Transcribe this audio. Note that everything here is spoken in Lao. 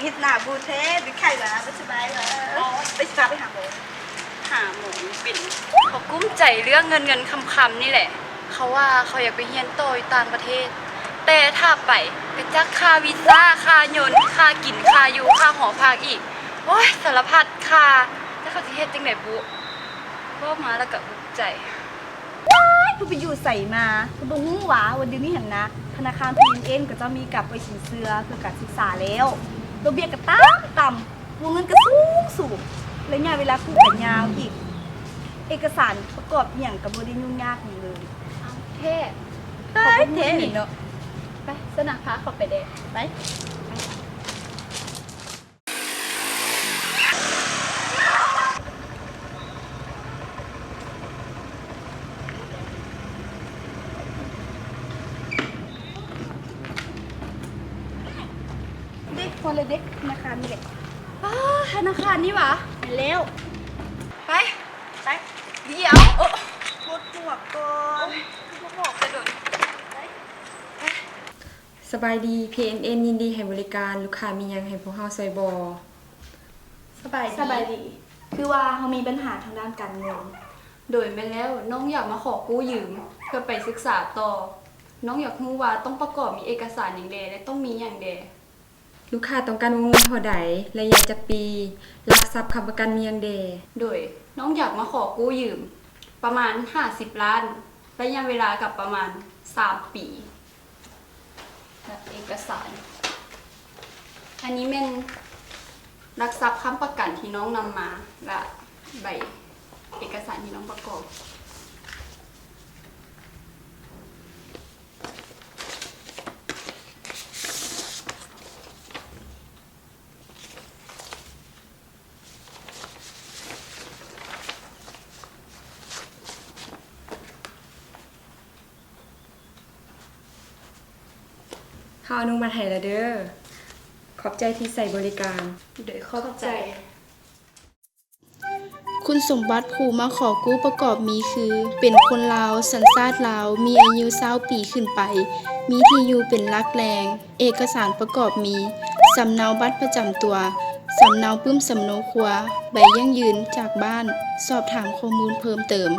ເຮັດໜ້າບູແທ້ ເປັນໄຂ້ຫວາ ບໍ່ສະບາຍຫວາ? ໂອ້ຍ ໄປ ຊິພາໄປຫາໝໍ. ຫາໝໍເປັນ ເຂົາກຸ້ມໃຈເລື່ອງເງິນໆຄຳໆນີ້ແຫຼະ. ເຂົາວ່າເຂົາຢາກໄປຮຽນຕໍ່ຢູ່ຕ່າງປະເທດ, ແຕ່ຖ້າໄປກະຈັກຄ່າວີຊາ, ຄ່າຍົນ, ຄ່າກິນ, ຄ່າຢູ່, ຄ່າຫໍພັກອີກ. ໂອ້ຍ ສາລະພັດຄ່າ, ແຕ່ເຂົາຊິເຮັດຈັ່ງໃດບຸ? ເວົ້າມາແລ້ວກະອຸກໃຈ. ອ້າຍ ເພິ່ນໄປຢູ່ໃສມາ? ເພິ່ນບໍ່ຮູ້ຫວາ ວ່າດຽວນີ້ຫັ້ນນະ ທະນາຄານ ພີເອັນເອັນ ເຂົາເຈົ້າມີການປ່ອຍສິນເຊື່ອເພື່ອການສຶກສາແລ້ວ. ດອກເບ້ຍກໍຕ່ຳໆ, ວົງເງິນກໍສູງໆ, ໄລຍະເວລາກູ້ກໍຍາວອີກ. ເອກະສານປະກອບອີ່ຫຍັງກໍບໍ່ໄດ້ຫຍຸ້ງຍາກຫຍັງເລີຍ. ເອົາແທ້. ຕາຍແທ້ເນາະ. ໄປ ຊັ້ນນະ ພາເຂົາໄປແດ່. ໄປ. ເດ້ ພໍແລ້ວເດ້ ທະນາຄານນີ້ແຫຼະ. ອ້າ ທະນາຄານນີ້ຫວາ? ແມ່ນແລ້ວ. ໄປ ໄປ. ດຽວ ໂອ້ ປົດຫົວກ່ອນ. ໂອ້ຍ ຄືບໍ່ບອກແຕ່ດົນ. ໄປ ໄປ. ສະບາຍດີ ພີເອັນເອັນ ຍິນດີໃຫ້ບໍລິການ. ລູກຄ້າມີຫຍັງໃຫ້ພວກເຮົາຊ່ວຍບໍ່? ສະບາຍດີ. ສະບາຍດີ. ຄືວ່າເຮົາມີບັນຫາທາງດ້ານການເງິນ. ໂດຍ ແມ່ນແລ້ວ. ນ້ອງຢາກມາຂໍກູ້ຢືມເພື່ອໄປສຶກສາຕໍ່. ນ້ອງຢາກຮູ້ວ່າຕ້ອງປະກອບມີເອກະສານຫຍັງແດ່ ແລະ ຕ້ອງມີຫຍັງແດ່? ລູກຄ້າຕ້ອງການວົງເງິນເທົ່າໃດ? ໄລຍະຈັກປີ? ຫຼັກຊັບຄ້ຳປະກັນມີຫຍັງແດ່? ໂດຍ ນ້ອງຢາກມາຂໍກູ້ຢືມປະມານຫ້າສິບລ້ານ, ໄລຍະເວລາກໍປະມານສາມປີ. ແລະ ເອກະສານ ອັນນີ້ແມ່ນຫຼັກຊັບຄ້ຳປະກັນທີ່ນ້ອງນຳມາ ແລະ ໃບເອກະສານທີ່ນ້ອງປະກອບ. ເຮົາອະນຸມັດໃຫ້ແລ້ວເດີ້. ຂອບໃຈທີ່ໃຊ້ບໍລິການ. ໂດຍ ຂອບໃຈ. ຄຸນສົມບັດຜູ້ມາຂໍກູ້ປະກອບມີຄື ເປັນຄົນລາວ ສັນຊາດລາວ ມີອາຍຸຊາວປີຂຶ້ນໄປ, ມີທີ່ຢູ່ເປັນຫຼັກແຫຼ່ງ, ເອກະສານປະກອບມີ ສຳເນົາບັດປະຈຳຕົວ, ສຳເນົາປຶ້ມສຳໂນຄົວ, ໃບຢັ້ງຢືນຈາກບ້ານ. ສອບຖາມຂໍ້ມູນເພີ່ມເຕີມ.